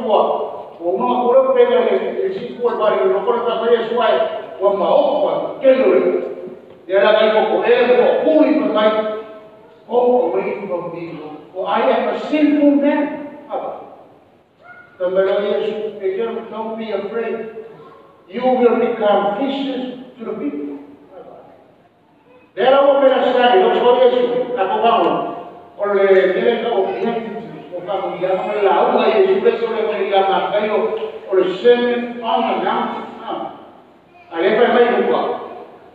ua uma kule pega le si ua pari lo kole ka mai suai ua ma ofa kelo le ya la kai ko ele ko kuli mai. Go away from me, Lord, for I am a sinful man. Don't be afraid. You will become fishes to the people. Dela o mea sai, o so Yesu, a ko bango. O le mele ka o beatitudes, o ka mo ia mo la unga Yesu le so le mo ia ma kai o le sermon on the mountain. A le fai mai luka.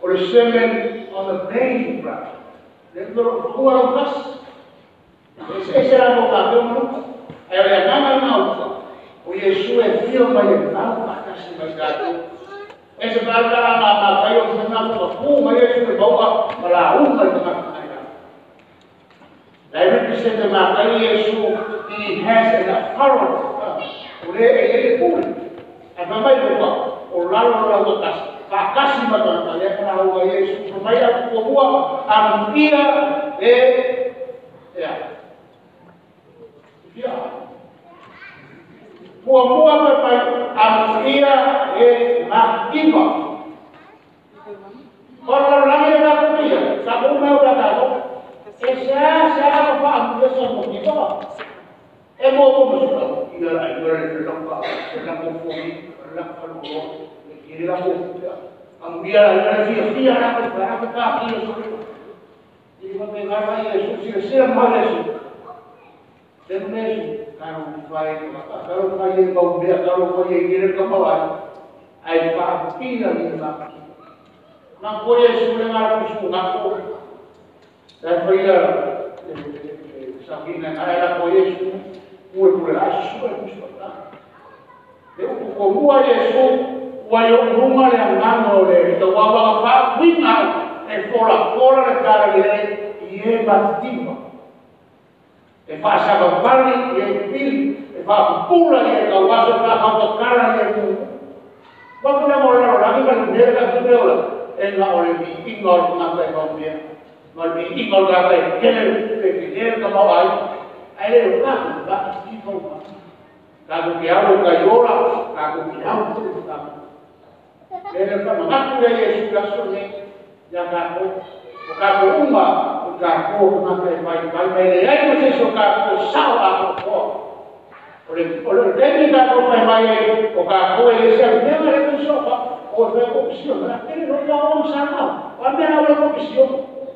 O le sermon on the plain ground. Le lo ko lo kas. Ese era lo ka o luka. Ai o le nganga na uka. O Yesu e fio mai e vau patasi mai tatou. Ese para la ma kai o na ko ku mai Yesu e bauga mala unga i ka mai la. La represent ma kai Yesu, he has an authority. O le e le pule. A ma mai luka o lalo la o kas. Pa kasi ma ka le ka o Yesu mai a ko bua a ia e ya. Ya. Pua mua mai pai amuia e makiva. Ora la langi na kuia, sa ko mai ora ka ko. E sa sa ko pa amuia sa mo kiva. E mo mo mo sa ina la ina le la ka la ko fo ni la ka lo le la ko amuia la ina fia fia la ko pa ko ka ki so. I ma pe ga mai e su si se ma le su. Le me karo fai karo fai e mau mea karo fai e kere ka mawai ai fa pina ni ma na ko Yesu le ngara ku su nga ko la fai la sa kina ai la ko Yesu ku e la su e ku su ta le ku ko mua Yesu wa yo lunga le ngano le to wa wa fa winga e fola fola le tara le i e bativa. E fa sabapali e pili, e fa pula e kawaso fa ka e mu. Wa ku na mola la ki ba ne ka ku ola. E na ole mi ingol na ka ko me. Ma mi ingol ka ka ke le ke ka ma ai. Ai le ka ku ba ki ko ma. Ka ku ke au ka yola, ka ku ke au ku ka. Le le fa ma ku le Yesu la so ne ya ka ko ka ko uma ka ko na ka vai vai mai le ai mo se so ka ko sa a ko ko o le le ka ko vai mai o ka ko ele se me le ko so pa o fe ko sio na ke no ya o sa na o me na o ko sio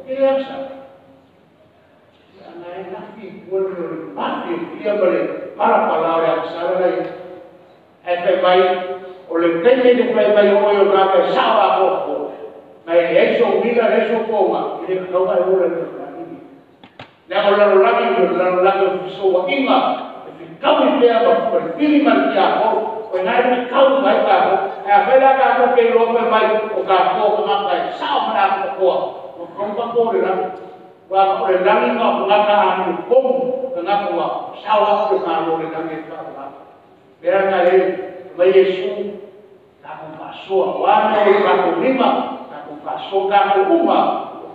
ke le sa na e na fi ko le ma fi fi le para palavra sa le e fe vai o le ke me de vai vai o yo ka ka sa a ko ko mai eso mira eso coma e le ka ba o le le o la la la la so wa inga e fi ka mi pe ba fu fili ma kia ko o na ni ka mai ka ko a fe la ka ko ke lo fe mai o ka ko ma ka sa ma na ko ko ko ko ko le la wa ko le la ni ma ko ka ni ko ka na ko wa sa wa ko ma lo le la ni ka ba vera na le mai Yesu ka ko paso wa no ka ko lima paso ka ko uma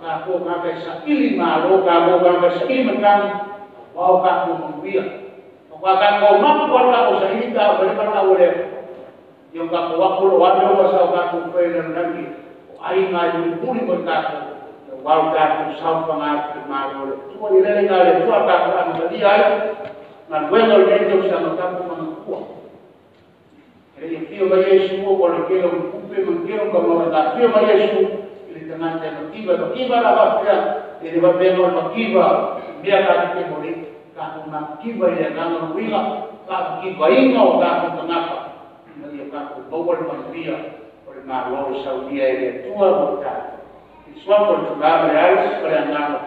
ka ko ka sa ili ma lo ka ko ka sa ili matang wa ka ko mambia wa ka ko ma ko ka ko sa ili ka ba ka ole yo ka ko wa ko wa no sa ka ko fe na ngi ai nga yu puri mo ka ko wa ka ko sa fa nga ma lo tu ni le nga le tu ka ko am di ai na bueno le to sa no ka ko ma ko e fio ma Yesu o le ke lo kupe ma ke lo ka ma da fio ma Yesu le tangante no kiva no kiva la va fia e le va pe no kiva mia ka ke mori ka ko ma kiva ya na no wiga ka kiva inga o ka ko ngapa na ia ka ko bawal ma via o le ma lo saudia e le tua mo ta i sua por tu ba real para na no.